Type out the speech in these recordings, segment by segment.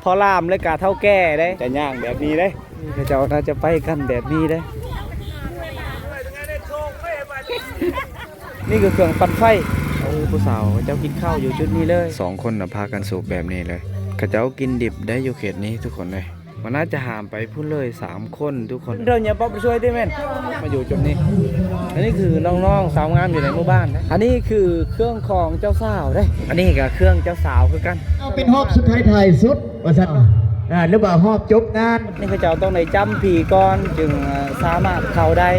ພໍ່ຫຼ້າມ ແລະກະເຖົ້າແກ່ເດ້ ຈະຍ່າງແບບນີ້ເດ້ ເຂົາເຈົ້າໜ້າຈະໄປກັນແບບນີ້ເດ້. ນີ້ຄືເຄື່ອງປັ່ນໄຟ. ເອີ ຜູ້ສາວເຂົາເຈົ້າກິນເຂົ້າຢູ່ຈຸດນີ້ເລີຍ. ສອງຄົນນະພາກັນສູບແບບນີ້ເລີຍ. ເຂົາເຈົ້າກິນດິບໄດ້ຢູ່ເຂດນີ້ທຸກຄົນເລີຍ. ມັນໜ້າຈະຫາມໄປພຸ້ນເລີຍສາມຄົນທຸກຄົນ. ເດີນຢ່າປອບໄປຊ່ວຍຕິແມ່ນ ມາຢູ່ຈຸດນີ້. ອັນນີ້ຄືນ້ອງໆສາວງາມຢູ່ໃນໝູ່ບ້ານນະ. ອັນນີ້ຄືເຄື່ອງຂອງເຈົ້າສາວເດ້. ອັນນີ້ກະເຄື່ອງເຈົ້າສາວຄືກັນ. ເອົາເປັນຮອບສຸດທ້າຍທ້າຍສຸດວ່າຊັ້ນ ອ່າ ຫຼືວ່າຮອບຈົບງານ. ນີ້ເຂົາເຈົ້າຕ້ອງໄດ້ຈ້ຳຜີກ່ອນ ຈຶ່ງ ເອີ ສາມາດເຂົ້າໄດ້.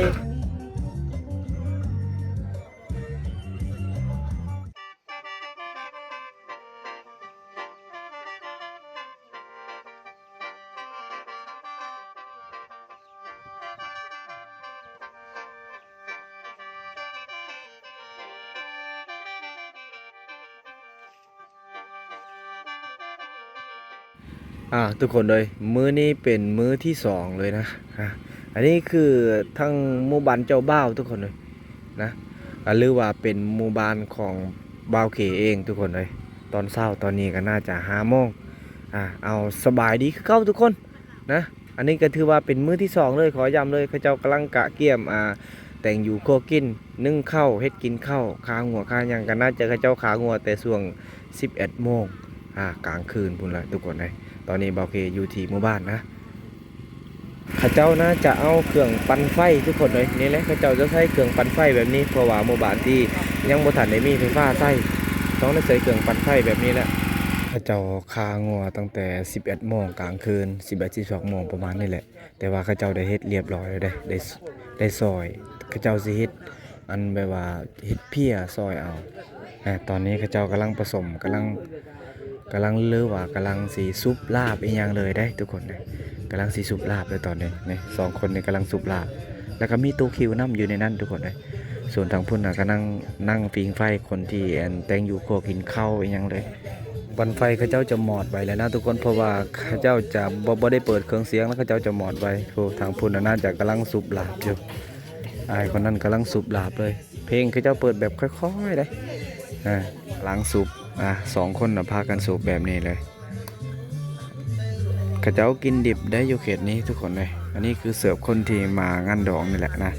ອ່າ ທຸກຄົນເອີຍ ມື້ນີ້ເປັນມື້ທີສອງເລີຍນະ. ອ່າ ອັນນີ້ຄືທາງໝູ່ບ້ານເຈົ້າບ່າວທຸກຄົນເອີຍນະ ອ່າ ຫຼືວ່າເປັນໝູ່ບ້ານຂອງບ່າວເຄເອງທຸກຄົນເອີຍ. ຕອນເຊົ້າຕອນນີ້ກໍໜ້າຈະຫ້າໂມງ. ອ່າ ເອົາ ສະບາຍດີຄືເກົ່າທຸກຄົນນະ. ອັນນີ້ກໍຖືວ່າເປັນມື້ທີສອງເລີຍ ຂໍຢ້ຳເລີຍ ເຂົາເຈົ້າກຳລັງກະກຽມ ອ່າ ແຕ່ງຢູ່ຄົວກິນ ໜຶ້ງເຂົ້າ ເຮັດກິນເຂົ້າ ຄາງົວຄາຫຍັງ ກໍໜ້າຈະເຂົາເຈົ້າຄາງົວແຕ່ຊ່ວງສິບເອັດໂມງ ອ່າ ກາງຄືນພຸ້ນລະທຸກຄົນເອີຍ. ຕອນນີ້ບ່າວເຄຢູ່ທີ່ໝູ່ບ້ານນະ ເຂົາເຈົ້າໜ້າຈະເອົາເຄື່ອງປັ່ນໄຟທຸກຄົນເອີຍ. ນີ້ແຫຼະ ເຂົາເຈົ້າຈະໃຊ້ເຄື່ອງປັ່ນໄຟແບບນີ້ ເພາະວ່າໝູ່ບ້ານທີ່ຍັງບໍ່ທັນໄດ້ມີໄຟຟ້າໃຊ້ ຕ້ອງໄດ້ໃຊ້ເຄື່ອງປັ່ນໄຟແບບນີ້ແຫຼະ. ເຂົາເຈົ້າຄາງົວຕັ້ງແຕ່ສິບເອັດໂມງກາງຄືນ ສິບເອັດ ສິບສອງໂມງປະມານນີ້ແຫຼະ. ແຕ່ວ່າເຂົາເຈົ້າໄດ້ເຮັດລຽບຮ້ອຍແລ້ວເດ້ ໄດ້ ໄດ້ຊອຍ ເຂົາເຈົ້າຊິເຮັດ ອັນແບບວ່າເຮັດເພຍຊອຍເອົາ. ອາ ຕອນນີ້ເຂົາເຈົ້າກຳລັງປະສົມ ກຳລັງ ກຳລັງ ຫຼືວ່າກຳລັງຊິສຸບລາບອີ່ຫຍັງເລີຍເດ້ທຸກຄົນເດ້. ກຳລັງຊິສຸບລາບເລີຍຕອນນີ້ ນີ້ສອງຄົນນີ້ກຳລັງສຸບລາບ ແລ້ວກໍມີໂຕຄິວນຳຢູ່ໃນນັ້ນທຸກຄົນເດ້. ສ່ວນທາງພຸ້ນນະກໍນັ່ງ ນັ່ງຟິງໄຟ ຄົນທີ່ ອັນ ແຕ່ງຢູ່ຄົວກິນເຂົ້າອີ່ຫຍັງເລີຍ. ບັ້ນໄຟເຂົາເຈົ້າຈະມອດໄວແລ້ວນະທຸກຄົນ ເພາະວ່າເຂົາເຈົ້າຈະບໍ່ ບໍ່ໄດ້ເປີດເຄື່ອງສຽງ ແລ້ວເຂົາເຈົ້າຈະມອດໄວ. ໂອ້ ທາງພຸ້ນນະໜ້າຈະກຳລັງສູບລາບຢູ່ ອ້າຍຄົນນັ້ນກຳລັງສູບລາບເລີຍ. ເພງເຂົາເຈົ້າເປີດແບບຄ່ອຍໆເດ້ ອ່າ ກຳລັງສູບ ອ່າ ສອງຄົນນະພາກັນສູບແບບນີ້ເລີຍ. ເຂົາເຈົ້າກິນດິບໄດ້ຢູ່ເຂດນີ້ທຸກຄົນເລີຍ. ອັນນີ້ຄືເສີບຄົນທີ່ມາງານດອງນີ້ແຫຼະນະ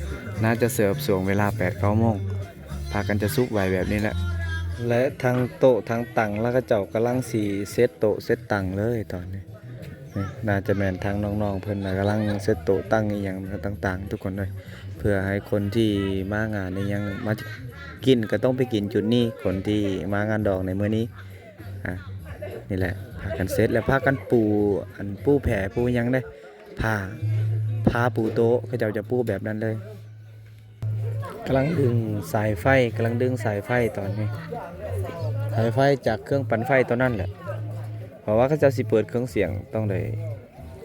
ໜ້າຈະເສີບຊ່ວງເວລາແປດເກົ້າໂມງ. ພາກັນຈະສຸບໄວ້ແບບນີ້ແຫຼະ ແລະ ທັງໂຕະທັງຕັ່ງ ລະເຂົາເຈົ້າກຳລັງຊິເຊັດໂຕະເຊັດຕັ່ງເລີຍຕອນນີ້. ນີ້ໜ້າຈະແມ່ນທາງນ້ອງໆເພິ່ນນະກຳລັງເຊັດໂຕະຕັ່ງອີ່ຫຍັງຕ່າງໆທຸກຄົນເອີຍ ເພື່ອໃຫ້ຄົນທີ່ມາງານອີ່ຫຍັງມາກິນກໍຕ້ອງໄປກິນຈຸດນີ້ ຄົນທີ່ມາງານດອງໃນມື້ນີ້. ອ່າ ນີ້ແຫຼະ ພາກັນເຊັດ ແລະ ພາກັນປູ ອັນ ປູແພປູຫຍັງເດ້ ຜ້າ ຜ້າປູໂຕະ ເຂົາເຈົ້າຈະປູແບບນັ້ນເລີຍ. ກຳລັງດຶງສາຍໄຟ ກຳລັງດຶງສາຍໄຟຕອນນີ້ ສາຍໄຟຈາກເຄື່ອງປັ່ນໄຟຕົວນັ້ນແຫຼະ ເພາະວ່າເຂົາເຈົ້າຊິເປີດເຄື່ອງສຽງ ຕ້ອງໄດ້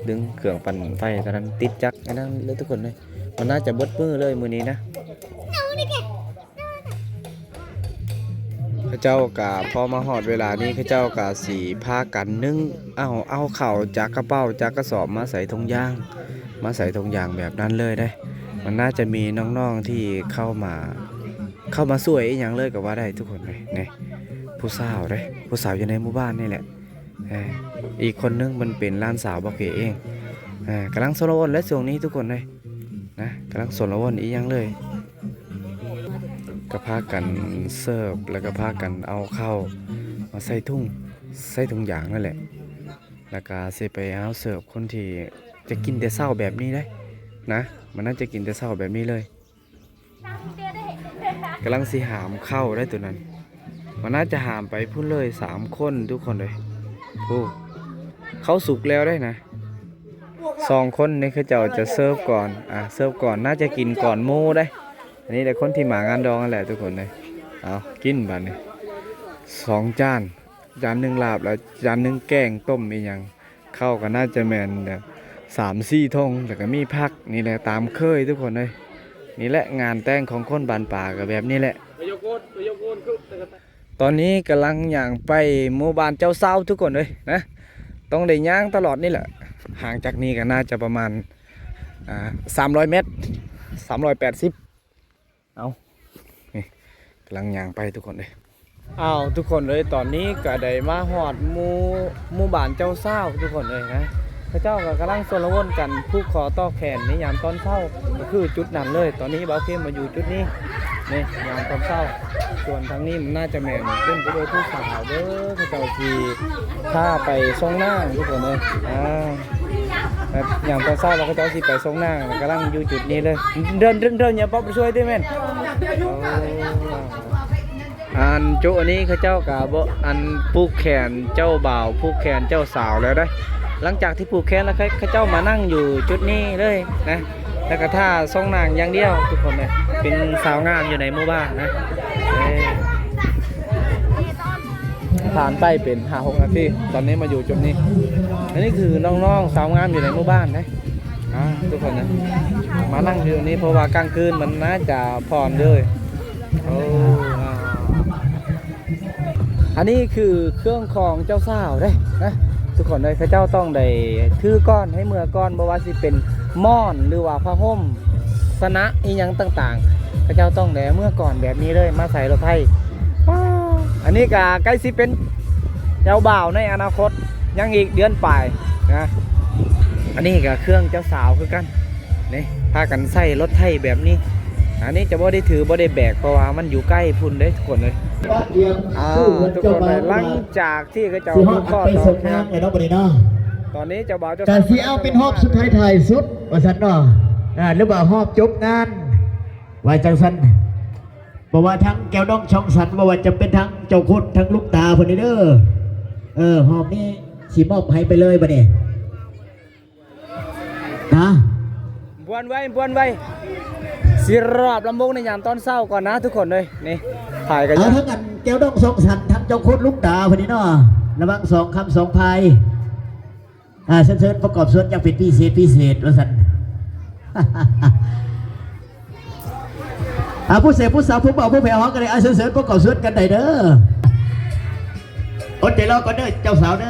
ດຶງເຄື່ອງປັ່ນໄຟຕົວນັ້ນ ຕິດຈັກອັນນັ້ນເລີຍທຸກຄົນເລີຍ. ມັນໜ້າຈະເບິດມື້ເລີຍມື້ນີ້ນະ. ເຂົາເຈົ້າກະພໍມາຮອດເວລານີ້ ເຂົາເຈົ້າກະຊິພາກັນໜຶ້ງເອົາ ເອົາເຂົ້າຈາກກະເປົາ ຈາກກະສອບມາໃສ່ຖົງຢາງ ມາໃສ່ຖົງຢາງແບບນັ້ນເລີຍເດ້. ມັນໜ້າຈະມີນ້ອງໆທີ່ເຂົ້າມາ ເຂົ້າມາຊ່ວຍອີ່ຫຍັງເລີຍກໍວ່າໄດ້ທຸກຄົນເລີຍ. ນີ້ ຜູ້ສາວເດ້ ຜູ້ສາວຢູ່ໃນໝູ່ບ້ານນີ້ແຫຼະ. ເອີ ອີກຄົນໜຶ່ງມັນເປັນຫຼານສາວບ່າວເຄເອງ. ເອີ ກຳລັງຊົນລະວົນແຫຼະຊ່ວງນີ້ທຸກຄົນເລີຍນະ ກຳລັງຊົນລະວົນອີ່ຫຍັງເລີຍ. ກໍພາກັນເສີບ ແລ້ວກໍພາກັນເອົາເຂົ້າມາໃສ່ຖົງ ໃສ່ຖົງຢາງນັ້ນແຫຼະ ແລ້ວກໍຊິໄປເອົາເສີບຄົນທີ່ຈະກິນແຕ່ເຊົ້າແບບນີ້ເດ້ນະ. ມັນໜ້າຈະກິນແຕ່ເຊົ້າແບບນີ້ເລີຍ. ກຳລັງຊິຫາມເຂົ້າໄດ້ໂຕນັ້ນ ມັນໜ້າຈະຫາມໄປພຸ້ນເລີຍສາມຄົນທຸກຄົນເລີຍ. ໂອ້ ເຂົ້າສຸກແລ້ວໄດ້ນະ ສອງຄົນນີ້ເຂົາເຈົ້າຈະເສີບກ່ອນ ອ່າ ເສີບກ່ອນ ໜ້າຈະກິນກ່ອນໝູ່ໄດ໋. ອັນນີ້ແຫຼະຄົນທີ່ມາງານດອງຫັ້ນແຫຼະທຸກຄົນເລີຍ. ເອົາ ກິນບາດນີ້ ສອງຈານ ຈານໜຶ່ງລາບ ແລ້ວຈານໜຶ່ງແກງຕົ້ມອີ່ຫຍັງ ເຂົ້າກໍໜ້າຈະແມ່ນແບບສາມສີ່ຖົງ ແລ້ວກໍມີຜັກ ນີ້ແຫຼະຕາມເຄີຍທຸກຄົນເອີຍ. ນີ້ແຫຼະງານແຕ່ງຂອງຄົນບ້ານປ່າກໍແບບນີ້ແຫຼະ. ຕອນນີ້ກຳລັງຍ່າງໄປໝູ່ບ້ານເຈົ້າສາວທຸກຄົນເອີຍນະ ຕ້ອງໄດ້ຍ່າງຕະຫຼອດນີ້ແຫຼະ. ຫ່າງຈາກນີ້ກໍໜ້າຈະປະມານ ອ່າ ສາມຮ້ອຍແມັດ ສາມຮ້ອຍແປດສິບ. ເອົາ ນີ້ກຳລັງຍ່າງໄປທຸກຄົນເອີຍ. ອ້າວ ທຸກຄົນເອີຍ ຕອນນີ້ກໍໄດ້ມາຮອດໝູ່ ໝູ່ບ້ານເຈົ້າສາວ ທຸກຄົນເອີຍນະ. ເຂົາເຈົ້າກໍກຳລັງຊົນລະວົນກັນ ຜູກຄໍຕໍ່ແຂນໃນຍາມຕອນເຊົ້າ ກໍຄືຈຸດນັ້ນເລີຍ. ຕອນນີ້ບ່າວເຄມມາຢູ່ຈຸດນີ້ ນີ້ ຍາມຕອນເຊົ້າ. ສ່ວນທາງນີ້ມັນໜ້າຈະແມ່ນເຕັມໄປດ້ວຍຜູ້ສາວເດີ ເຂົາເຈົ້າຊິພາໄປສົ່ງນາງ ທຸກຄົນເອີຍ. ອ່າ ແບບຍາມຕອນເຊົ້າແລ້ວ ເຂົາເຈົ້າຊິໄປສົ່ງນາງ ກຳລັງຢູ່ຈຸດນີ້ເລີຍ. ເດີນ ເດີນ ເດີນ ຢ່າປັບຊ່ວຍຕິແມ່ນ. ໂອ້ ອັນຈຸອັນນີ້ເຂົາເຈົ້າກະບໍ່ ອັນຜູກແຂນເຈົ້າບ່າວ ຜູກແຂນເຈົ້າສາວແລ້ວເດ້. ຫຼັງຈາກທີ່ຜູກແຂນແລ້ວ ເຂົາ ເຂົາເຈົ້າມານັ່ງຢູ່ຈຸດນີ້ເລີຍນະ ແລ້ວກະຖ້າສົ່ງນາງຢ່າງດຽວ ທຸກຄົນເອີຍ. ເປັນສາວງາມຢູ່ໃນໝູ່ບ້ານນະ. ເອີ ຜ່ານໄປເປັນຫ້າຫົກນາທີ ຕອນນີ້ມາຢູ່ຈຸດນີ້. ອັນນີ້ຄືນ້ອງໆສາວງາມຢູ່ໃນໝູ່ບ້ານນະ. ອ່າ ທຸກຄົນນະ ມານັ່ງຢູ່ນີ້ ເພາະວ່າກາງຄືນມັນໜ້າຈະຜ່ອນເລີຍ. ໂອ້ ອັນນີ້ຄືເຄື່ອງຂອງເຈົ້າສາວເດ້ນະ ທຸກຄົນເອີຍ. ເຂົາເຈົ້າຕ້ອງໄດ້ຖືກ່ອນ ໃຫ້ເມືອກ່ອນ ບໍ່ວ່າຊິເປັນໝອນ ຫຼືວ່າຜ້າຫົ່ມ ສະນະ ອີ່ຫຍັງຕ່າງໆ ເຂົາເຈົ້າຕ້ອງໄດ້ເມືອກ່ອນແບບນີ້ເລີຍ ມາໃສ່ລົດໄຖ. ວ້າວ ອັນນີ້ກໍໃກ້ຊິເປັນເຈົ້າບ່າວໃນອະນາຄົດ ຍັງອີກເດືອນປາຍນະ. ອັນນີ້ກໍເຄື່ອງເຈົ້າສາວຄືກັນ ນີ້ ພາກັນໃສ່ລົດໄຖແບບນີ້. ອັນນີ້ຈະບໍ່ໄດ້ຖື ບໍ່ໄດ້ແບກ ເພາະວ່າມັນຢູ່ໃກ້ພຸ້ນເດ້ ທຸກຄົນເອີຍ. ອ່າ ທຸກຄົນເອີຍ ຫຼັງຈາກທີ່ເຂົາເຈົ້າຜູກຄໍຕໍ່ແຂນແລ້ວເນາະ ບັດນີ້ເນາະ ຕອນນີ້ເຈົ້າບ່າວເຈົ້າສາວກໍຊິເອົາເປັນຮອບສຸດທ້າຍທ້າຍສຸດວ່າຊັ້ນເນາະ ອ່າ ຫຼືວ່າຮອບຈົບງານ ວ່າຈັ່ງຊັ້ນ. ບໍ່ວ່າທາງແກ້ວນ້ອງຊ່ອງສັນ ບໍ່ວ່າຈະເປັນທາງເຈົ້າໂຄດ ທາງລຸງຕາເພິ່ນນີ້ເດີ ເອີ ຮອບນີ້ຊິມອບໃຫ້ໄປເລີຍບັດນີ້ນະ. ບວນໄວ້ ບວນໄວ້ ຊິລອບລຳວົງໃນຍາມຕອນເຊົ້າກ່ອນນະ ທຸກຄົນເອີຍ. ນີ້ ຖ່າຍກັນຢູ່ ທາງອັນແກ້ວນ້ອງຊ່ອງສັນ ທາງເຈົ້າໂຄດລຸງຕາເພິ່ນນີ້ເນາະ ລະຫວ່າງສອງຄຳສອງພາຍ. ອ່າ ເຊີນ ເຊີນປະກອບສ່ວນຢ່າງເປັນພິເສດ ພິເສດວ່າຊັ້ນ. ອ່າ ຜູ້ເສບຜູ້ສາວ ຜູ້ເບົາຜູ້ແພ້ວເຮົາກໍໄດ້ ອ່າ ເຊີນ ເຊີນປະກອບສ່ວນກັນໄດ້ເດີ. ອົດໃຈລໍກ່ອນເດີ ເຈົ້າສາວເດີ.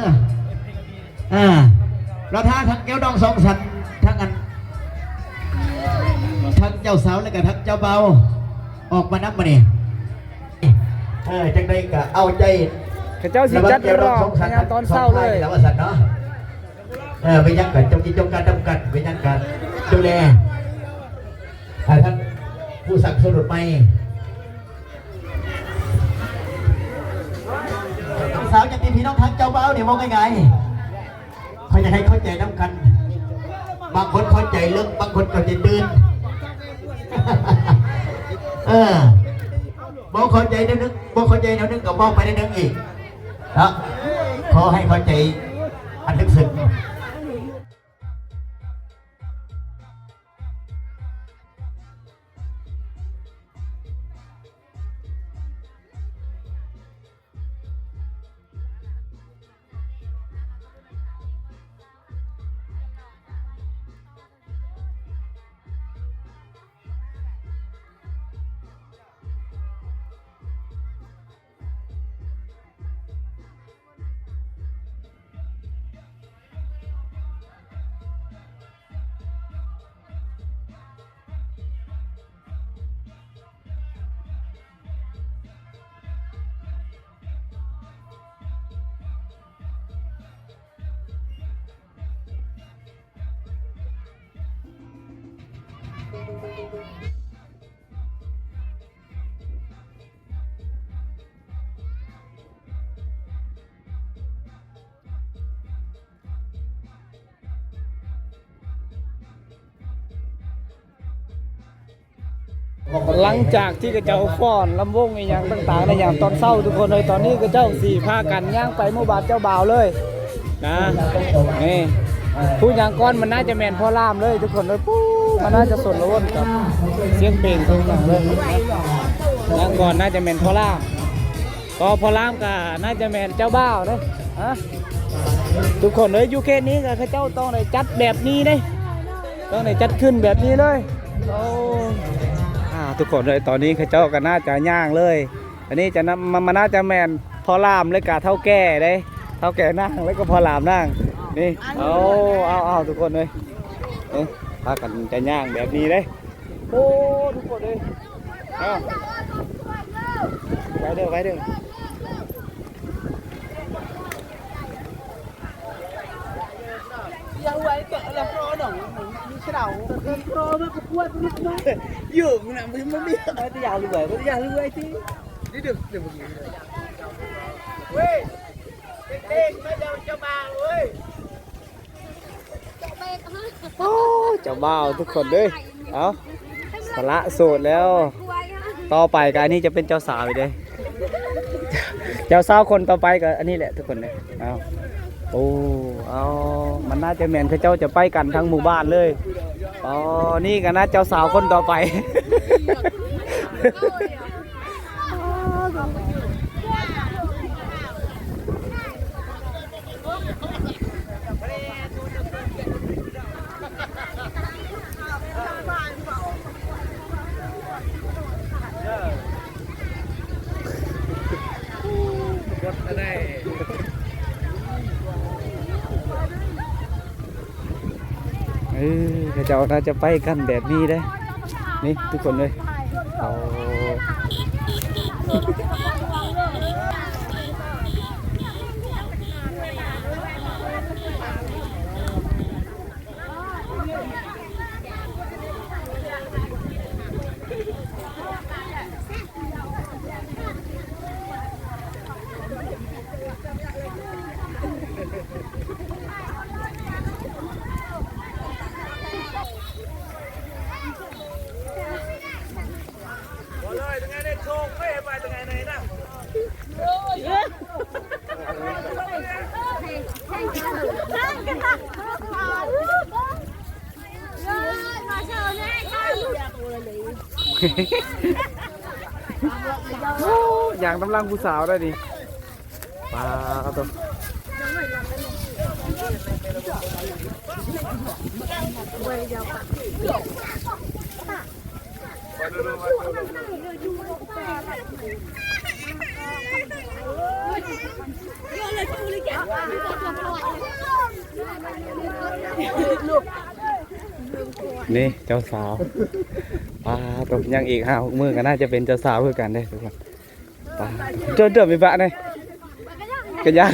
ອ່າ ລໍຖ້າທັງແກ້ວນ້ອງຊ່ອງສັນ ທັງອັນ ທັງເຈົ້າສາວ ແລ້ວກໍທັງເຈົ້າບ່າວອອກມານຳບັດນີ້. ເອີ ຈັ່ງໃດກໍເອົາໃຈ ເຂົາເຈົ້າຊິຈັດລອບໃນຍາມຕອນເຊົ້າເລີຍ ລະວ່າຊັ້ນເນາະ. ເອີ ເປັນຫຍັງກໍຈົ່ງກິນຈົ່ງກັນນຳກັນ ເປັນຫຍັງກໍດູແລ ອ່າ ທ່ານຜູ້ສ້າງໂສດໃໝ່ ສາວຍາດຕິພີ່ນ້ອງທາງເຈົ້າບ່າວນີ້ເວົ້າງ່າຍໆ ຂ້ອຍຢາກໃຫ້ເຂົ້າໃຈນຳກັນ ບາງຄົນເຂົ້າໃຈເລິກ ບາງຄົນເຂົ້າໃຈຕື່ນ ເອີ ບໍ່ເຂົ້າໃຈແນວໜຶ່ງ ບໍ່ເຂົ້າໃຈແນວໜຶ່ງກໍເວົ້າໄປແນວໜຶ່ງອີກເນາະ. ຂໍໃຫ້ເຂົ້າໃຈອັນເລິກເຊິ່ງ. ຫຼັງຈາກທີ່ເຂົາເຈົ້າຟ້ອນລຳວົງອີ່ຫຍັງຕ່າງໆ ໃນຍາມຕອນເຊົ້າ ທຸກຄົນເອີຍ, ຕອນນີ້ເຂົາເຈົ້າຊິພາກັນຍ່າງໄປໝູ່ບ້ານເຈົ້າບ່າວເລີຍນະ. ນີ້ ຜູ້ຍ່າງກ່ອນມັນໜ້າຈະແມ່ນພໍ່ລາມເລີຍ ທຸກຄົນເອີຍ. ປູ້ ມັນໜ້າຈະຊົນລະວົນກັບສຽງເພງຕ່າງໆເລີຍ. ຍ່າງກ່ອນໜ້າຈະແມ່ນພໍ່ລາມ. ກໍພໍ່ລາມກໍໜ້າຈະແມ່ນເຈົ້າບ່າວເດ້. ຮະ ທຸກຄົນເອີຍ ຢູ່ເຂດນີ້ກໍເຂົາເຈົ້າຕ້ອງໄດ້ຈັດແບບນີ້ເດ້, ຕ້ອງໄດ້ຈັດຂຶ້ນແບບນີ້ເລີຍ. ໂອ້ ອ່າ ທຸກຄົນເອີຍ ຕອນນີ້ເຂົາເຈົ້າກໍໜ້າຈະຍ່າງເລີຍ. ອັນນີ້ຈະນຳ ມັນ ມັນໜ້າຈະແມ່ນພໍ່ລາມ ແລ້ວກໍເຖົ້າແກ່ເດ້, ເຖົ້າແກ່ນາງ ແລ້ວກໍພໍ່ລາມນາງ. ນີ້ ເອົາ ເອົາ ເອົາ ທຸກຄົນເອີຍ ເອີ ພາກັນຈະຍ່າງແບບນີ້ເດ້. ໂອ້ ທຸກຄົນເອີຍ ເອົາ ໄວເດີ ໄວເດີ. Kau, kau, kau, kau buat rumah kau. Yo, nak beli mobil. Kau tu yang luar, kau tu yang luar tu. Duduk, duduk. Weh, tek-tek, kau jangan coba, weh. ໂອ້ ເຈົ້າບ່າວທຸກຄົນເດີ ເອົ້າ ສະຫຼະໂສດແລ້ວ ຕໍ່ໄປກໍອັນນີ້ຈະເປັນເຈົ້າສາວອີກເດ້ ເຈົ້າສາວຄົນຕໍ່ໄປກໍອັນນີ້ແຫຼະທຸກຄົນເດີ ເອົ້າ ໂອ້ ເອົ້າ ມັນໜ້າຈະແມ່ນເຂົາເຈົ້າຈະໄປກັນທັງໝູ່ບ້ານເລີຍ ອໍ ນີ້ກໍໜ້າເຈົ້າສາວຄົນຕໍ່ໄປ. ເອີ ເຂົາເຈົ້າໜ້າຈະໄປກັນແບບນີ້ເດ້ ນີ້ທຸກຄົນເອີຍ ເຂົາ ໂອ້ ຍ່າງນຳຫຼັງຜູ້ສາວໄດ້ນີ້ ປາໂຕ. ນີ້ເຈົ້າສາວ ປາໂຕ ຍັງອີກຫ້າຫົກມື້ກໍໜ້າຈະເປັນເຈົ້າສາວຄືກັນເດ້ທຸກຄົນ. ປາ ເດີນ ເດີນໄປບະໄດ໋ ກະຍານ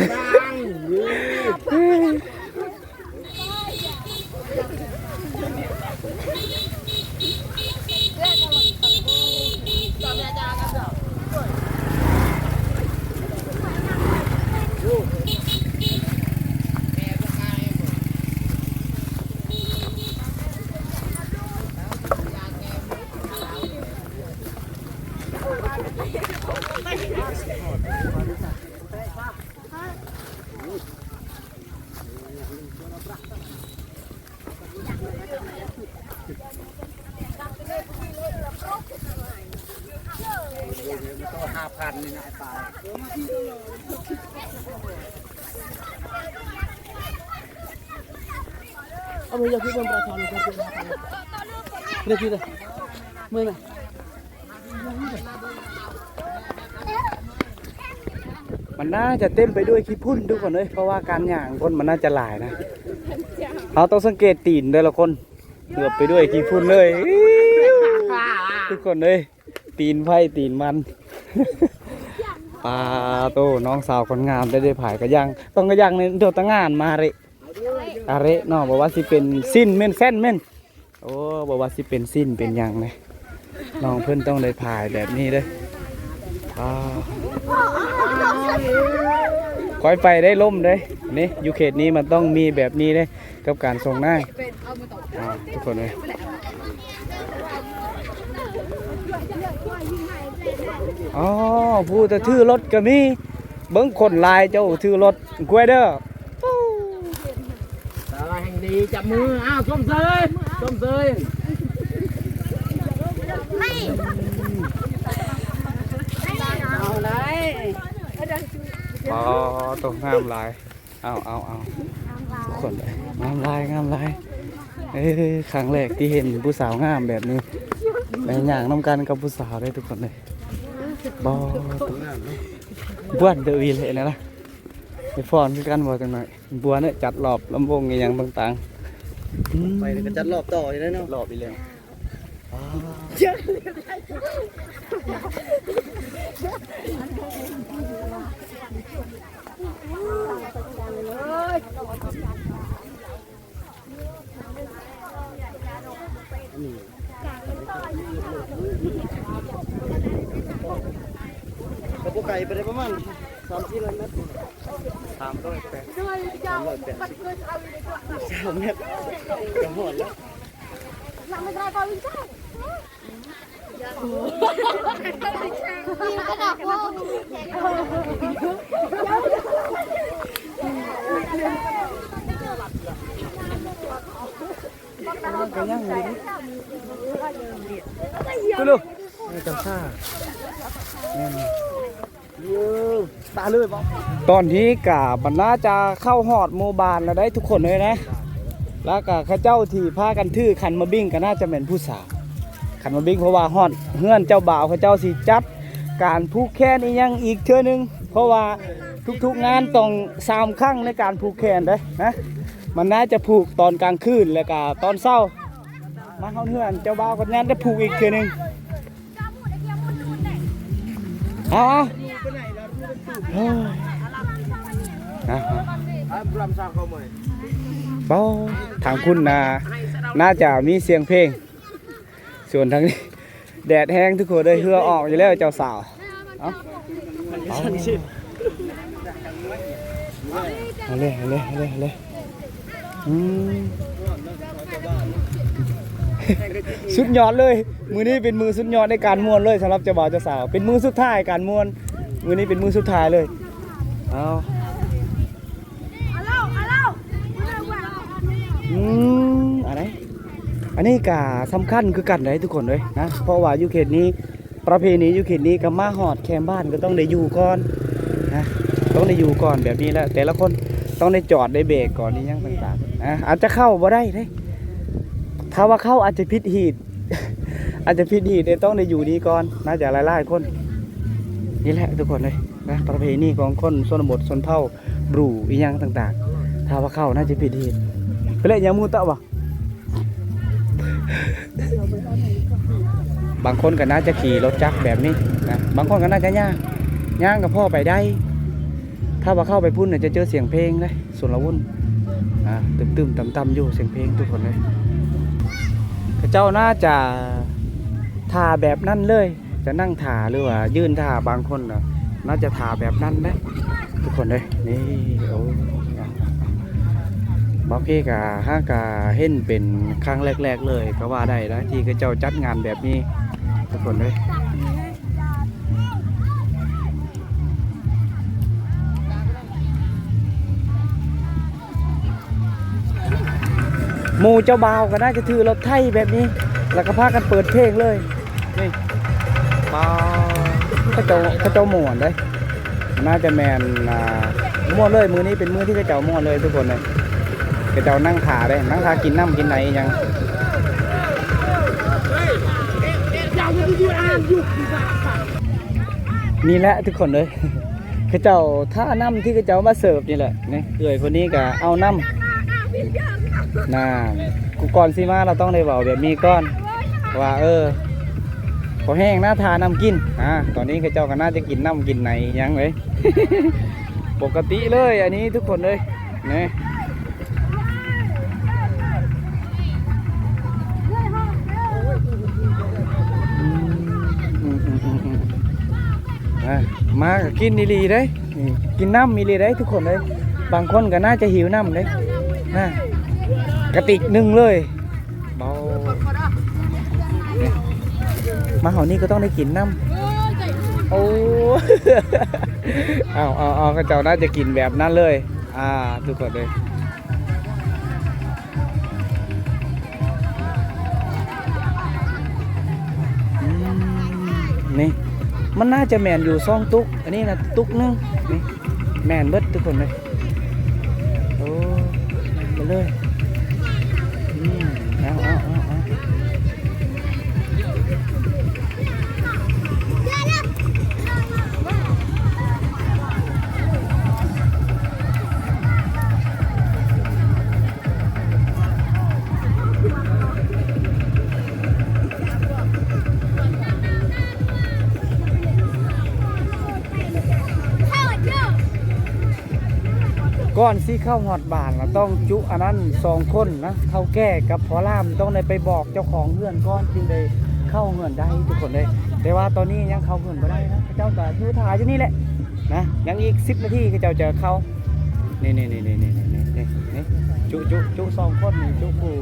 ຫ້າພັນນີ້ນະ ປາ. ເອົາມືຢາກຄິດເບິ່ງປະທານ ເພື່ອນ ເພື່ອນ ເພື່ອນ ເມື່ອນະ. ມັນໜ້າຈະເຕັມໄປດ້ວຍຂີ້ຝຸ່ນທຸກຄົນເອີຍ ເພາະວ່າການຍ່າງຄົນມັນໜ້າຈະຫຼາຍນະ. ເຮົາຕ້ອງສັງເກດຕີນແຕ່ລະຄົນ ເກືອບໄປດ້ວຍຂີ້ຝຸ່ນເລີຍ ທຸກຄົນເອີຍ. ຕີນໃຜຕີນມັນ ປາໂຕ ນ້ອງສາວຄົນງາມໄດ້ ໄດ້ພາຍກະຢ່າງ ຕ້ອງກະຢ່າງໃນໂດດຕະງານມາເຣ ອາເຣເນາະ ບໍ່ວ່າຊິເປັນສິ້ນແມ່ນ ແຊນແມ່ນ ໂອ້ ບໍ່ວ່າຊິເປັນສິ້ນເປັນຫຍັງເດ້ ນ້ອງເພິ່ນຕ້ອງໄດ້ພາຍແບບນີ້ເດ້. ອາ ຄ່ອຍໄປໄດ້ ລົ້ມເດ້ ນີ້ ຢູ່ເຂດນີ້ມັນຕ້ອງມີແບບນີ້ເດ້ ກັບການສົ່ງນາຍ. ອ້າວ ທຸກຄົນເອີຍ ອໍ ຜູ້ແຕ່ຖືລົດກໍມີ ເບິ່ງຄົນຫຼາຍ ເຈົ້າຖືລົດ ກວຍເດີ ສາວແຫ່ງດີ ຈັບມື ອ້າວ ຊົມເຊີຍ ຊົມເຊີຍ ເອົາໄດ້ ອໍ ໂຕງາມຫຼາຍ. ເອົາ ເອົາ ເອົາ ທຸກຄົນເອີຍ ງາມຫຼາຍ ງາມຫຼາຍ. ເອີ ຄັ້ງແລກທີ່ເຫັນຜູ້ສາວງາມແບບນີ້ ໄດ້ຍ່າງນຳກັນກັບຜູ້ສາວເດ້ທຸກຄົນເອີຍ. ບໍ່ ບວນເດີວີເລນະ ໄດ້ຟ້ອນຄືກັນບໍ່ຈັກໜ້ອຍ. ບວນເອີຍ ຈັດລອບລຳວົງອີ່ຫຍັງຕ່າງໆ ອືມ ໄປກໍຈັດລອບຕໍ່ຢູ່ເດ້ເນາະ ລອບອີກແລ້ວ. ອ ໄປໄດ້ປະມານສາມສີ່ຮ້ອຍແມັດ ສາມຮ້ອຍແປດ ສາມຮ້ອຍແປດສິບ ສາມແມັດ ກໍຮອດແລ້ວ. ກໍຍັງຢູ່ເດ້ ເຈົ້າຂ້າ ແມ່ນ ຕາເລີຍບໍ່? ຕອນນີ້ກະມັນໜ້າຈະເຂົ້າຮອດໝູ່ບ້ານແລ້ວໄດ໋ທຸກຄົນເອີຍນະ ແລ້ວກະເຂົາເຈົ້າທີ່ພາກັນຖືຂັນໝາກບິ້ງກະໜ້າຈະແມ່ນຜູ້ສາວ ຂັນໝາກບິ້ງ ເພາະວ່າຮອດເຮືອນເຈົ້າບ່າວເຂົາເຈົ້າຊິຈັດການຜູກແຂນອີ່ຫຍັງອີກເທື່ອໜຶ່ງ ເພາະວ່າທຸກໆງານຕ້ອງສາມຄັ້ງໃນການຜູກແຂນເດ້ນະ ມັນໜ້າຈະຜູກຕອນກາງຄືນ ແລ້ວກະຕອນເຊົ້າ ມາຮອດເຮືອນເຈົ້າບ່າວກໍຍັງໄດ້ຜູກອີກເທື່ອໜຶ່ງ. ເອົາ ເອົາ ເອົາ ເອົາ ເອົາ ທາງພຸ້ນນະ ໜ້າຈະມີສຽງເພງ ສ່ວນທາງນີ້ແດດແຮງທຸກຄົນເອີຍ ເຫື່ອອອກຢູ່ແລ້ວເຈົ້າສາວ. ເອົາ ເອົາ ເອົາເລີຍ ເອົາເລີຍ ເອົາເລີຍ ເອົາເລີຍ. ອືມ ສຸດຍອດເລີຍ ມື້ນີ້ເປັນມື້ສຸດຍອດໃນການມ່ວນເລີຍ ສຳລັບເຈົ້າບ່າວເຈົ້າສາວ ເປັນມື້ສຸດທ້າຍການມ່ວນ ມື້ນີ້ເປັນມື້ສຸດທ້າຍເລີຍ. ເອົາ ອືມ ອັນນີ້ ອັນນີ້ກະສຳຄັນຄືກັນເດ້ທຸກຄົນເອີຍນະ ເພາະວ່າຢູ່ເຂດນີ້ ປະເພນີຢູ່ເຂດນີ້ກໍມາຮອດແຄມບ້ານກໍຕ້ອງໄດ້ຢູ່ກ່ອນນະ ຕ້ອງໄດ້ຢູ່ກ່ອນແບບນີ້ແຫຼະ ແຕ່ລະຄົນຕ້ອງໄດ້ຈອດໄດ້ເບຣກກ່ອນອີ່ຫຍັງຕ່າງໆນະ ອາດຈະເຂົ້າບໍ່ໄດ້ເດ້ ຖ້າວ່າເຂົ້າອາດຈະຜິດຮີດ ອາດຈະຜິດຮີດເດ້ ຕ້ອງໄດ້ຢູ່ນີ້ກ່ອນ ໜ້າຈະຫຼາຍໆຄົນ. ນີ້ແຫຼະທຸກຄົນເອີຍນະ ປະເພນີຂອງຄົນຊົນນະບົດຊົນເຜົ່າ ບຣູອີ່ຫຍັງຕ່າງໆ ຖ້າວ່າເຂົ້າໜ້າຈະຜິດຮີດ ໄປເລີຍ ຍາໝູຕະບໍ່? ບາງຄົນກໍໜ້າຈະຂີ່ລົດຈັກແບບນີ້ນະ ບາງຄົນກໍໜ້າຈະຍ່າງ ຍ່າງກໍພໍໄປໄດ້ ຖ້າວ່າເຂົ້າໄປພຸ້ນນະ ຈະເຈີສຽງເພງເດ້ ຊຸນລະວຸນ ອ່າ ຕຶມໆຕ່ຳໆຢູ່ ສຽງເພງທຸກຄົນເອີຍ ເຂົາເຈົ້າໜ້າຈະຖ້າແບບນັ້ນເລີຍ ຈະນັ່ງຖ້າ ຫຼືວ່າຢືນຖ້າ ບາງຄົນນະ ໜ້າຈະຖ້າແບບນັ້ນເດ້ທຸກຄົນເອີຍ. ນີ້ ໂອ້ ບາງທີກະ ຫາກະເຫັນເປັນຄັ້ງແລກໆເລີຍກໍວ່າໄດ້ນະ ທີ່ເຂົາເຈົ້າຈັດງານແບບນີ້ທຸກຄົນເອີຍ. ໝູ່ເຈົ້າບ່າວກໍໜ້າຈະຖືລົດໄຖແບບນີ້ ແລ້ວກໍພາກັນເປີດເພງເລີຍ ນີ້ ປາ ເຂົາເຈົ້າ ເຂົາເຈົ້າມ່ວນເດ້ ໜ້າຈະແມ່ນ ອ່າ ມ່ວນເລີຍ ມື້ນີ້ເປັນມື້ທີ່ເຂົາເຈົ້າມ່ວນເລີຍທຸກຄົນເອີຍ ເຂົາເຈົ້ານັ່ງຖ້າເດ້ ນັ່ງຖ້າກິນນ້ຳກິນໃດອີ່ຫຍັງ. ນີ້ແຫຼະທຸກຄົນເອີຍ ເຂົາເຈົ້າຖ້ານ້ຳທີ່ເຂົາເຈົ້າມາເສີບນີ້ແຫຼະ ນີ້ ເອື້ອຍຄົນນີ້ກໍເອົານ້ຳ ນາ ກູກ່ອນຊິມາ ລາວຕ້ອງໄດ້ເວົ້າແບບນີ້ກ່ອນ ວ່າ ເອີ ພໍແຫ້ງນະ ຖ້ານ້ຳກິນ ອາ ຕອນນີ້ເຂົາເຈົ້າກໍໜ້າຈະກິນນ້ຳກິນໃດຫຍັງເລີຍ ປົກກະຕິເລີຍ ອັນນີ້ທຸກຄົນເອີຍ ນີ້ ອືມ ອືມ ອືມ ອືມ ອາ ມາກໍກິນອີ່ຫຼີເດ້ ນີ້ ກິນນ້ຳອີ່ຫຼີເດ້ທຸກຄົນເອີຍ ບາງຄົນກໍໜ້າຈະຫິວນ້ຳເດ້ ນະ ກະຕິກໜຶ່ງເລີຍ ເບົາ ມາເຮົານີ້ກໍຕ້ອງໄດ້ກິນນ້ຳ ໂອ້ ເອົາ ເອົາ ເອົາ ເຂົາເຈົ້າໜ້າຈະກິນແບບນັ້ນເລີຍ ອ່າ ທຸກຄົນເອີຍ ອືມ ນີ້ ມັນໜ້າຈະແມ່ນຢູ່ສອງຕຸກ ອັນນີ້ນະຕຸກໜຶ່ງ ນີ້ ແມ່ນເບິດທຸກຄົນເລີຍ ໂອ້ ເບິດເລີຍ ອືມ ເອົາ ເອົາ ເອົາ ເອົາ. ກ່ອນຊິເຂົ້າຮອດບ້ານລະຕ້ອງຈຸອັນນັ້ນສອງຄົນນະ ເຖົ້າແກ່ກັບພໍ່ຫຼ້າມ ຕ້ອງໄດ້ໄປບອກເຈົ້າຂອງເຮືອນກ່ອນ ຈຶ່ງໄດ້ ເຂົ້າເຮືອນໄດ້ທຸກຄົນເດ້ ແຕ່ວ່າຕອນນີ້ຍັງເຂົ້າເຮືອນບໍ່ໄດ້ນະ ເຂົາເຈົ້າກໍຢູ່ຖ້າຢູ່ນີ້ແຫຼະນະ ຍັງອີກສິບນາທີເຂົາເຈົ້າຈະເຂົ້າ. ນີ້ໆ ຈຸ ຈຸ ຈຸສອງຄົນນີ້ ຈຸຜູ້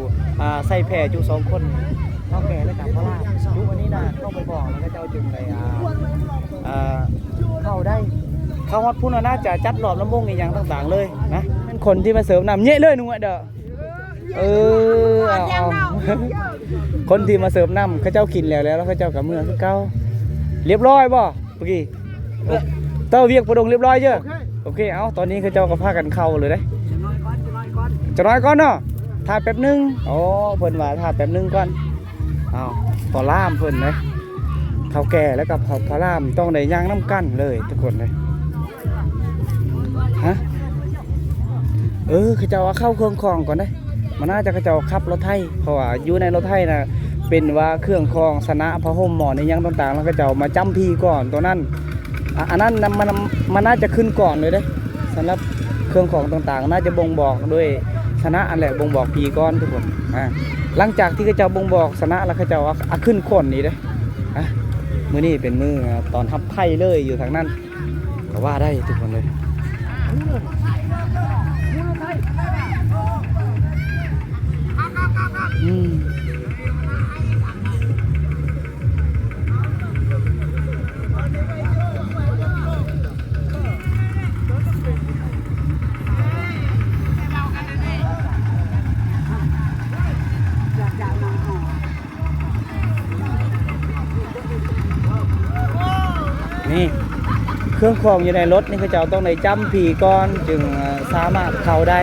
ອ່າ ໃສ່ແພ ຈຸສອງຄົນ ເຖົ້າແກ່ແລ້ວກໍພໍ່ຫຼ້າ ຈຸອັນນີ້ນະ ເຂົ້າໄປບອກແລ້ວເຂົາເຈົ້າຈຶ່ງໄດ້ ອ່າ ອ່າ ເຂົ້າໄດ້ ເຂົ້າຮອດພຸ້ນ ໜ້າຈະຈັດລອບລຳວົງອີ່ຫຍັງຕ່າງໆເລີຍນະ. ແມ່ນຄົນທີ່ມາເສີບນ້ຳເຍະເລີຍໜູເດີ. ເອີ ເອົາ ເອົາ ຄົນທີ່ມາເສີບນ້ຳ ເຂົາເຈົ້າກິນແລ້ວ ແລ້ວເຂົາເຈົ້າກໍເມືອຄືເກົ່າ. ລຽບຮ້ອຍບໍ່ເມື່ອກີ້? ເຕົ້າວຽກປະດົງລຽບຮ້ອຍເດີ້. ໂອເຄ ເອົາ ຕອນນີ້ເຂົາເຈົ້າກໍພາກັນເຂົ້າເລີຍເດ້. ຈະໜ້ອຍກ່ອນເນາະ ຖ້າແປັບໜຶ່ງ. ອໍ ເພິ່ນວ່າຖ້າແປັບໜຶ່ງກ່ອນ. ເອົາ ພໍ່ຫຼ້າມເພິ່ນເດ້ ເຖົ້າແກ່ແລ້ວກໍພໍ່ ພໍ່ຫຼ້າມຕ້ອງໄດ້ຍ່າງນຳກັນເລີຍທຸກຄົນເດ້. ຮະ ເອີ ເຂົາເຈົ້າເອົາເຂົ້າເຄື່ອງຂອງກ່ອນເດ້. ມັນໜ້າຈະເຂົາເຈົ້າຂັບລົດໄຖ ເພາະວ່າຢູ່ໃນລົດໄຖນະ ເປັນວ່າເຄື່ອງຂອງຊະນະ ຜ້າຫົ່ມໝອນອີ່ຫຍັງຕ່າງໆ ແລ້ວເຂົາເຈົ້າມາຈ້ຳພີກ່ອນຕົວນັ້ນ. ອາ ອັນນັ້ນນະ ມັນ ມັນໜ້າຈະຂຶ້ນກ່ອນເລີຍເດ້. ສຳລັບເຄື່ອງຂອງຕ່າງໆ ໜ້າຈະບົ່ງບອກໂດຍຊະນະຫັ້ນແຫຼະ ບົ່ງບອກພີກ່ອນທຸກຄົນ. ອາ ຫຼັງຈາກທີ່ເຂົາເຈົ້າບົ່ງບອກຊະນະແລ້ວ ເຂົາເຈົ້າເອົາ ເອົາຂຶ້ນຂົນນີ້ເດ້. ອາ ມື້ນີ້ເປັນມື້ ອາ ຕ້ອນຮັບໄພເລີຍຢູ່ທາງນັ້ນ. ກໍວ່າໄດ້ທຸກຄົນເລີຍ. ອືມ ນີ້ ເຄື່ອງຂອງຢູ່ໃນລົດນີ້ ເຂົາເຈົ້າຕ້ອງໄດ້ຈ້ຳພີກ່ອນ ຈຶ່ງ ເອີ ສາມາດເຂົ້າໄດ້.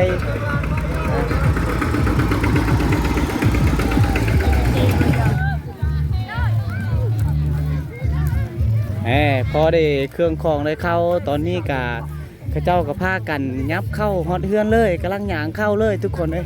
ແໝ ພໍໄດ້ເຄື່ອງຂອງໄດ້ເຂົ້າ ຕອນນີ້ກະ ເຂົາເຈົ້າກໍພາກັນຫຍັບເຂົ້າຮອດເຮືອນເລີຍ ກຳລັງຍ່າງເຂົ້າເລີຍທຸກຄົນເອີຍ.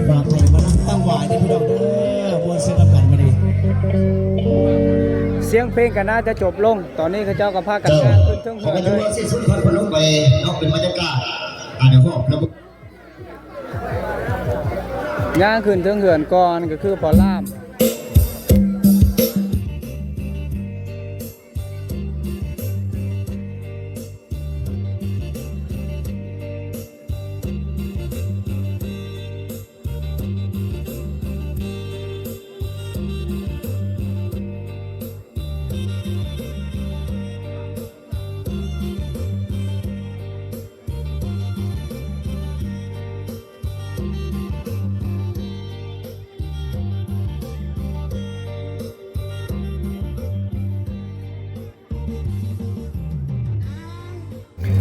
ຝາກໃຫ້ມານຳຕັ້ງຫວາຍເດີພີ່ນ້ອງເດີ ມ່ວນຊື່ນນຳກັນມື້ນີ້. ສຽງເພງກໍໜ້າຈະຈົບລົງ ຕອນນີ້ເຂົາເຈົ້າກໍພາກັນຍ່າງຂຶ້ນເທິງເຮືອນເລີຍ. ເຈົ້າ ຂໍປະທ້ວງເສຍສູນພັດພັດລົງໄປເນາະ ເປັນບັນຍາກາດ ອາ ດຽວຮອບລະບົບ ຍ່າງຂຶ້ນເທິງເຮືອນກ່ອນ ກໍຄືພໍ່ຫຼ້າມ.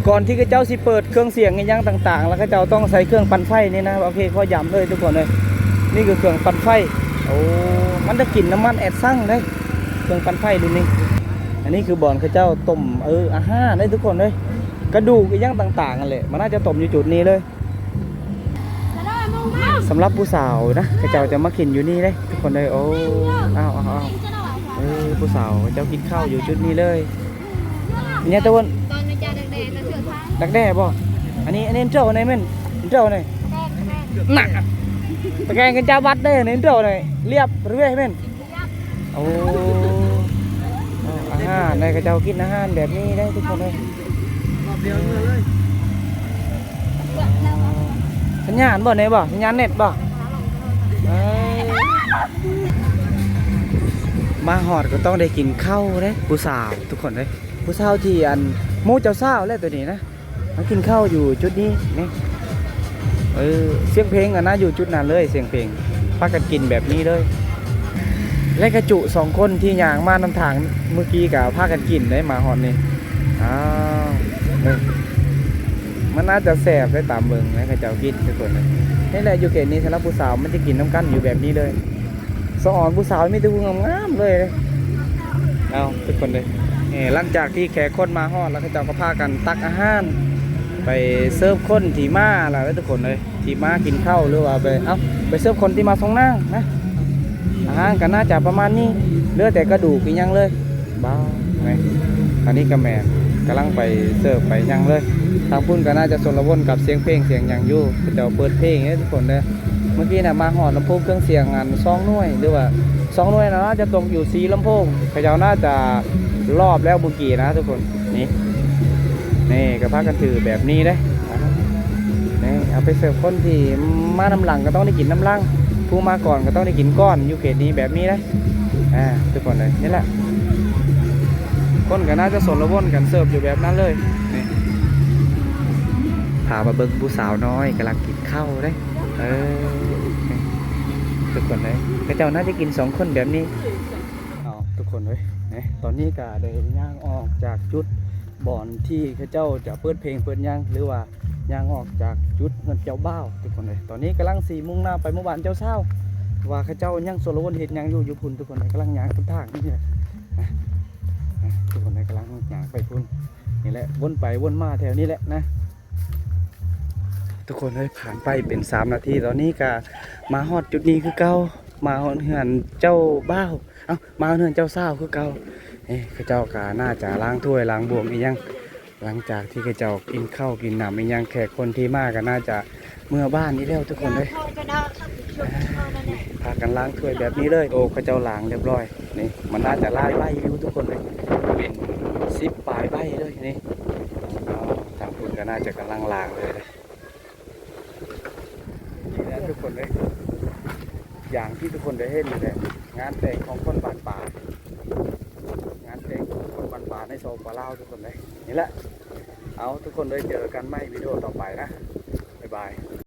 ກ່ອນທີ່ເຂົາເຈົ້າຊິເປີດເຄື່ອງສຽງອີ່ຫຍັງຕ່າງໆ ແລ້ວເຂົາເຈົ້າຕ້ອງໃຊ້ເຄື່ອງປັ່ນໄຟນີ້ນະ. ໂອເຄ ຂໍຢ້ຳເລີຍທຸກຄົນເອີຍ ນີ້ຄືເຄື່ອງປັ່ນໄຟ. ໂອ້ ມັນຈະກິນນ້ຳມັນແອດຊັງເດ້ ເຄື່ອງປັ່ນໄຟລຸ້ນນີ້. ອັນນີ້ຄືບ່ອນເຂົາເຈົ້າຕົ້ມ ເອີ ອາຫານເດ້ທຸກຄົນເອີຍ. ກະດູກອີ່ຫຍັງຕ່າງໆຫັ້ນແຫຼະ ມັນໜ້າຈະຕົ້ມຢູ່ຈຸດນີ້ເລີຍ. ສຳລັບຜູ້ສາວນະ ເຂົາເຈົ້າຈະມາກິນຢູ່ນີ້ເດ້ທຸກຄົນເອີຍ. ໂອ້ ອ້າວ ອ້າວ ອ້າວ ເອີ ຜູ້ສາວເຂົາເຈົ້າກິນເຂົ້າຢູ່ຈຸດນີ້ເລີຍ. ເປັນຫຍັງຕາເວີນ ຕອນອາຈານດັກແດ້ນະ ເສືອໄທ ດັກແດ້ບໍ່? ອັນນີ້ ອັນນີ້ເຈົ້າໃນແມ່ນ ເຈົ້າໃນ ແປ້ງ ແປ້ງ ນະ ຕະແກງກັນຈາບັດເດ້ ໃນເຈົ້າໃນ ລຽບ ເວແມ່ນ. ໂອ້ ອາຫານໃດ ເຂົາເຈົ້າກິນອາຫານແບບນີ້ໄດ໋ທຸກຄົນເອີຍ. ສັນຍານບໍ່ ນີ້ບໍ່ ສັນຍານເນັດບໍ່? ເອີ ມາຮອດກໍຕ້ອງໄດ້ກິນເຂົ້າເດ້ ຜູ້ສາວທຸກຄົນເອີຍ. ຜູ້ສາວທີ່ອັນ ໝູ່ເຈົ້າສາວແຫຼະໂຕນີ້ນະ. ມາກິນເຂົ້າຢູ່ຈຸດນີ້ນີ້ ເອີ ສຽງເພງອັນນະ ຢູ່ຈຸດນັ້ນເລີຍ ສຽງເພງ ພາກັນກິນແບບນີ້ເລີຍ. ແລະກະຈຸສອງຄົນທີ່ຍ່າງມານຳທາງມື້ກີ້ກະພາກັນກິນເດ້ ມາຮອດນີ້. ອ້າວ ເອີ ມັນໜ້າຈະແຊບໄດ໋ ຕາມເບິ່ງໃນເຂົາເຈົ້າກິນທຸກຄົນ. ນີ້ແຫຼະ ຢູ່ເຂດນີ້ສຳລັບຜູ້ສາວມັນຈະກິນນຳກັນຢູ່ແບບນີ້ເລີຍ. ສະອອນຜູ້ສາວມີແຕ່ຜູ້ງາມໆເລີຍ. ເອົາທຸກຄົນເອີຍ ເອີ ຫຼັງຈາກທີ່ແຂກຄົນມາຮອດແລ້ວ ເຂົາເຈົ້າກໍພາກັນຕັກອາຫານໄປເສີບຄົນທີ່ມາແລ້ວເດີທຸກຄົນເອີຍ ທີ່ມາກິນເຂົ້າ ຫຼືວ່າໄປ ເອົ້າ ໄປເສີບຄົນທີ່ມາສົ່ງນາງນະ. ອາຫານກໍໜ້າຈະປະມານນີ້ ເຫຼືອແຕ່ກະດູກອີ່ຫຍັງເລີຍ. ບ້າວ ນີ້ ອັນນີ້ກໍແມ່ນ ກຳລັງໄປເສີບໄປຫຍັງເລີຍ. ທາງພຸ້ນກໍໜ້າຈະຊົນລະວົນກັບສຽງເພງສຽງຫຍັງຢູ່ ເຂົາເຈົ້າເປີດເພງເດ້ທຸກຄົນເດີ. ເມື່ອກີ້ນະມາຮອດລຳໂພງເຄື່ອງສຽງອັນສອງໜ່ວຍ ຫຼືວ່າສອງໜ່ວຍນະ ຈະຕົກຢູ່ສີ່ລຳໂພງ ເຂົາເຈົ້າໜ້າຈະລອບແລ້ວເມື່ອກີ້ນະທຸກຄົນ. ນີ້ ນີ້ກໍພາກັນຖືແບບນີ້ເດ້ ນີ້ ເອົາໄປເສີບຄົນທີ່ມານຳຫຼັງກໍຕ້ອງໄດ້ກິນນຳຫຼັງ ຜູ້ມາກ່ອນກໍຕ້ອງໄດ້ກິນກ່ອນ ຢູ່ເຂດນີ້ແບບນີ້ເດ້. ອ່າ ທຸກຄົນເອີຍ ນີ້ແຫຼະ ຄົນກໍໜ້າຈະຊົນລະວົນກັນເສີບຢູ່ແບບນັ້ນເລີຍ. ນີ້ ພາມາເບິ່ງຜູ້ສາວນ້ອຍກຳລັງກິນເຂົ້າເດ້. ເອີ ນີ້ ທຸກຄົນເອີຍ ເຂົາເຈົ້າໜ້າຈະກິນສອງຄົນແບບນີ້. ເອົາ ທຸກຄົນເອີຍ ນີ້ ຕອນນີ້ກໍໄດ້ຍ່າງອອກຈາກຈຸດບ່ອນທີ່ເຂົາເຈົ້າຈະເປີດເພງເປີດຫຍັງ ຫຼືວ່າຍ່າງອອກຈາກຈຸດເຮືອນເຈົ້າບ່າວ ທຸກຄົນເອີຍ. ຕອນນີ້ກຳລັງຊິມຸ່ງໜ້າໄປໝູ່ບ້ານເຈົ້າສາວ ວ່າເຂົາເຈົ້າຍັງຊົນລະວົນເຮັດຫຍັງຢູ່ ຢູ່ພຸ້ນ ທຸກຄົນເອີຍ. ກຳລັງຍ່າງເສັ້ນທາງນີ້ແຫຼະ ທຸກຄົນເອີຍ ກຳລັງຍ່າງໄປພຸ້ນ. ນີ້ແຫຼະ ວົນໄປວົນມາແຖວນີ້ແຫຼະນະ. ທຸກຄົນເອີຍ ຜ່ານໄປເປັນສາມນາທີ ຕອນນີ້ກະມາຮອດຈຸດນີ້ຄືເກົ່າ ມາຮອດເຮືອນເຈົ້າບ່າວ ເອົ້າ ມາຮອດເຮືອນເຈົ້າສາວຄືເກົ່າ. ເອີ ເຂົາເຈົ້າກະໜ້າຈະລ້າງຖ້ວຍລ້າງບ່ວງອີ່ຫຍັງ ຫຼັງຈາກທີ່ເຂົາເຈົ້າກິນເຂົ້າກິນນ້ຳອີ່ຫຍັງ ແຂກຄົນທີ່ມາກະໜ້າຈະເມືອບ້ານອີກແລ້ວ ທຸກຄົນເອີຍ. ພາກັນລ້າງຖ້ວຍແບບນີ້ເລີຍ. ໂອ້ ເຂົາເຈົ້າລ້າງຮຽບຮ້ອຍ. ນີ້ ມັນໜ້າຈະຫຼາຍໃບຢູ່ທຸກຄົນເອີຍ ເປັນສິບປາຍໃບເລີຍນີ້. ອໍ ທາງພຸ້ນກໍໜ້າຈະກຳລັງລ້າງເລີຍ. ນີ້ແຫຼະທຸກຄົນເອີຍ ຢ່າງທີ່ທຸກຄົນໄດ້ເຫັນນີ້ແຫຼະ ງານແຕ່ງຂອງຄົນບ້ານປ່າ ງານແຕ່ງຂອງຄົນບ້ານປ່າໃນ ສປປ ລາວ ທຸກຄົນເອີຍ. ນີ້ແຫຼະ ເອົາ ທຸກຄົນເອີຍ ເຈີກັນໃໝ່ວິດີໂອຕໍ່ໄປນະ ບາຍບາຍ.